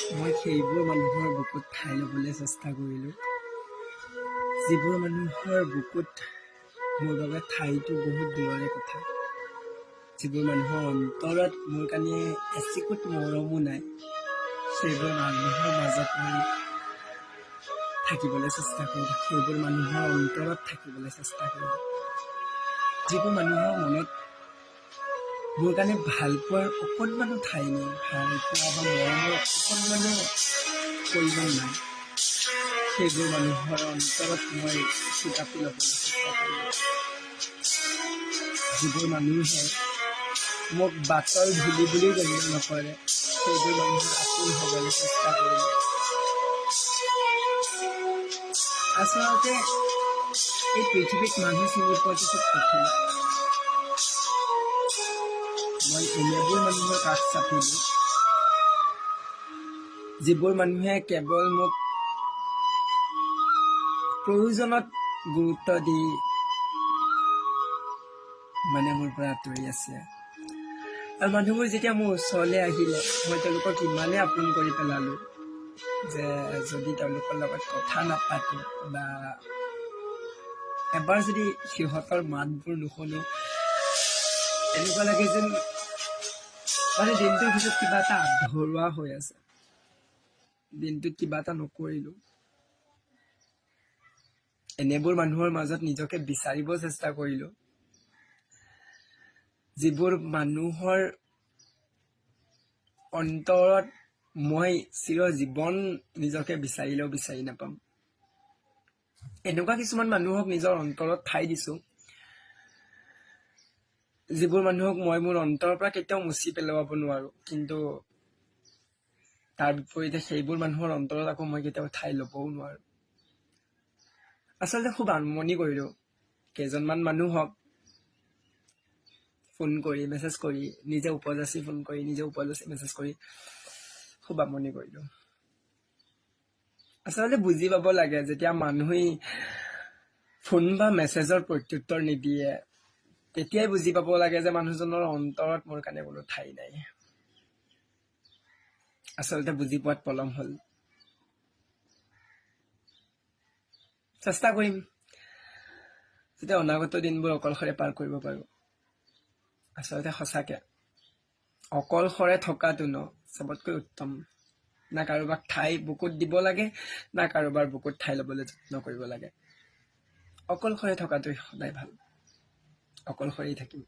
মই সেইবোৰ মানুহৰ বুকুত ঠাই ল'বলৈ চেষ্টা কৰিলোঁ, যিবোৰ মানুহৰ বুকুত মোৰ বাবে ঠাইটো বহুত দূৰৰে কথা, যিবোৰ মানুহৰ অন্তৰত মোৰ কাৰণে এচিকুট মৰমো নাই, সেইবোৰ মানুহৰ মাজত মই থাকিবলৈ চেষ্টা কৰিলোঁ, সেইবোৰ মানুহৰ অন্তৰত থাকিবলৈ চেষ্টা কৰিলোঁ, যিবোৰ মানুহৰ মনত মোৰ কাৰণে ভাল পোৱাৰ অকণমানো ঠাই নাই, ভাল পোৱা বা মৰমৰ অকণমানো পৰিমাণ নাই, সেইবোৰ মানুহৰ অন্তৰত মই থিতাপি ল'বলৈ চেষ্টা কৰিলোঁ। যিবোৰ মানুহে মোক বাটৰ ধূলি বুলিও গণ্য নকৰে, সেইবোৰ মানুহৰ আপোন হ'বলৈ চেষ্টা কৰিলোঁ। আচলতে এই পৃথিৱীত মানুহ চিনি পোৱাটো খুব কঠিন। মই এনেবোৰ মানুহৰ কাষ চাপিলোঁ যিবোৰ মানুহে কেৱল মোক প্ৰয়োজনত গুৰুত্ব দি মানে মোৰ পৰা আঁতৰি আছে। আৰু মানুহবোৰ যেতিয়া মোৰ ওচৰলৈ আহিলে, মই তেওঁলোকক ইমানেই আপোন কৰি পেলালোঁ যে যদি তেওঁলোকৰ লগত কথা নাপাতো বা এবাৰ যদি সিহঁতৰ মাতবোৰ নুশুনো, এনেকুৱা লাগে যেন মানে দিনটোৰ ভিতৰত কিবা এটা আধৰুৱা হৈ আছে, দিনটোত কিবা এটা নকৰিলোঁ। এনেবোৰ মানুহৰ মাজত নিজকে বিচাৰিব চেষ্টা কৰিলোঁ, যিবোৰ মানুহৰ অন্তৰত মই চিৰজীৱন নিজকে বিচাৰিলেও বিচাৰি নাপাম। এনেকুৱা কিছুমান মানুহক নিজৰ অন্তৰত ঠাই দিছোঁ, যিবোৰ মানুহক মই মোৰ অন্তৰৰ পৰা কেতিয়াও মুচি পেলাব নোৱাৰো, কিন্তু তাৰ বিপৰীতে সেইবোৰ মানুহৰ অন্তৰত আকৌ মই কেতিয়াও ঠাই ল'বও নোৱাৰো। আচলতে খুব আমনি কৰিলোঁ কেইজনমান মানুহক ফোন কৰি, মেছেজ কৰি, নিজে উপযাচি ফোন কৰি, নিজে উপযাচি মেছেজ কৰি খুব আমনি কৰিলোঁ। আচলতে বুজি পাব লাগে, যেতিয়া মানুহেই ফোন বা মেছেজৰ প্ৰত্যুত্তৰ নিদিয়ে, তেতিয়াই বুজি পাব লাগে যে মানুহজনৰ অন্তৰত মোৰ কাৰণে কোনো ঠাই নাই। আচলতে বুজি পোৱাত পলম হ'ল। চেষ্টা কৰিম যাতে অনাগত দিনবোৰ অকলশৰে পাৰ কৰিব পাৰোঁ। আচলতে সঁচাকে অকলশৰে থকাটো ন চবতকৈ উত্তম। না কাৰোবাক ঠাই বুকুত দিব লাগে, না কাৰোবাৰ বুকুত ঠাই ল'বলৈ যত্ন কৰিব লাগে। অকলশৰে থকাটোৱে সদায় ভাল। অকলশৰেই থাকিম।